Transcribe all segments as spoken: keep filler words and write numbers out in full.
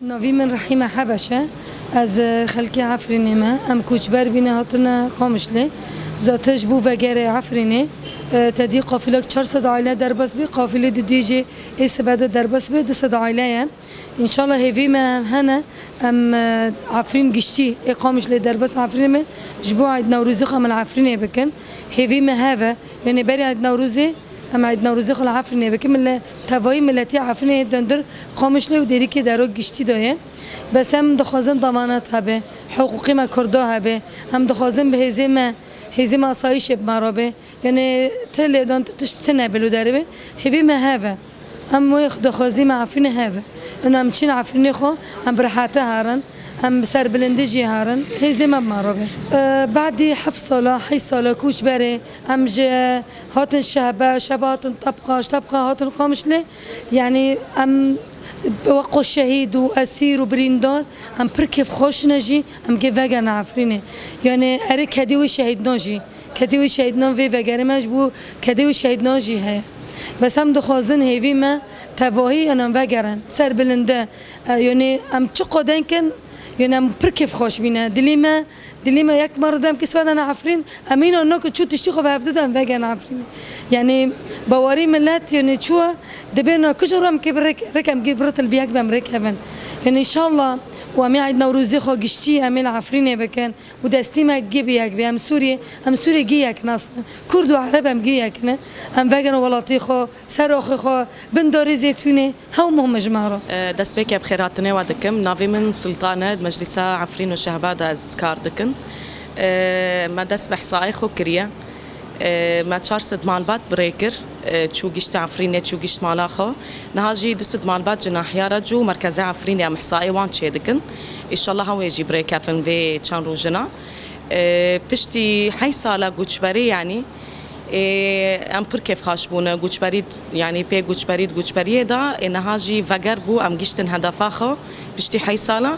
Navî min Rehîme Hebeş e. Ez, e, xelkê Efrînê me. Em koçber bîne hatine Qamişlê. Zaten ji bo vegerê Efrînê, e, tedî qafîlek çar sed aîle derbas bî, qafîlê didû jî ê sibe de derbas bê, du sed aîle ye. Înşallah hêvî me hene, em, e, Efrîn giştî, ê Qamişlê derbas Efrînê me, ji bo Eyd Newrozê xwe em li Efrînê bikin. Hêvî me hev e. Yanî berî Eyd Newrozê, em Eyd Newrozê xwe li Efrînê bikin. Mile-, tevayî miletî Efrînê yê döndür Qamişlê û Dêrikê Dero giştî de ye. Bes em dixwazin demanat hebe, hiqûqê me Kurda hebe. Em dixwazin bi hêzê me, hêzê me asayîşê bi me re be. Yanî ti lêdan, ti tişt tine bi li derê be. Hêvî me hev e. Em wê daxwazî me Efrînê hev e. Û em çin Efrînê xwe, em bi rehate herin, em bi serbilindî jî herin, hêzê me bi me re be. E, badî heft sala, heşt sala koçberê, em ji hatin Şehbe, Şehbe hatin Tebqa, ji Tebqa hatin Qamişlê. Yanî em wek şehîd û esîr û birîndar, em pir kêfxweş ne jî, em gê vegerine Efrînê. Yanî erê kedê wê şehîdnan jî. Kedê wê şehîdnan vê vegerê me ji bo kedê wê şehîdnan jî heye. Bes em dixwazin hêvî me tevahî, yanî em vegerin. Serbilinde, e, yanî em çiqa deng kin, yanî em pir kêfxweş bîne. Dilê me, dilê me yek me re dem kis vedane Efrîn, em îna nakin çû tiştî xwe bi hevdu de em vegerin Efrînê. Yanî bawerî milet, yanî çû dibê na kij û rem kê bi rêk, rêk em gê bi rêk li bi yek be em rêk hevin. Yanî înşallah û em ê Eyd Newrozê xwe giştî em ê li Efrînê bikin. û destî me gê bi yek be. Em Sûriyê, em Sûriyê gê yek in aslında. Kurd û Ereb em gê yek ne. Em vegerin welatê xwe, ser axê xwe, bin darê zeytûnê, hemû muhim ji me re. E, destpêkê bi xêrhatinê we dikim. Navê min Sultan e, di Meclisa Efrîn û Şehba de ez kar dikim. E, me dest bi ihsaê xwe kiriye. E, me çar sed malbat bi rê kir. E, çû gişt Efrînê, çû gişt mala xwe. Niha jî du sed malbat ji nahiya re cû merkezê Efrînê em ihsaê wan çêdikin. Înşallah hewê jî bi rê kevin vê çend rojina. E, piştî heyş sala goçberê, yanî, e, em pir kêfxweş bûne. Goçberî, yanî pê goçberî di goçberiyê de, e, niha jî veger bû, em giştin hedefa xwe. Piştî heyş sala,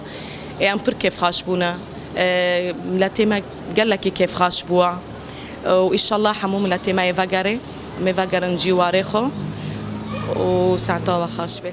e, em pir kêfxweş bûne. E, miletê me gelekî kêfxweş bûa. E, û înşallah hemû miletê me yê vegerê, em ê vegerin cîwarê xwe û saeta we xweş be.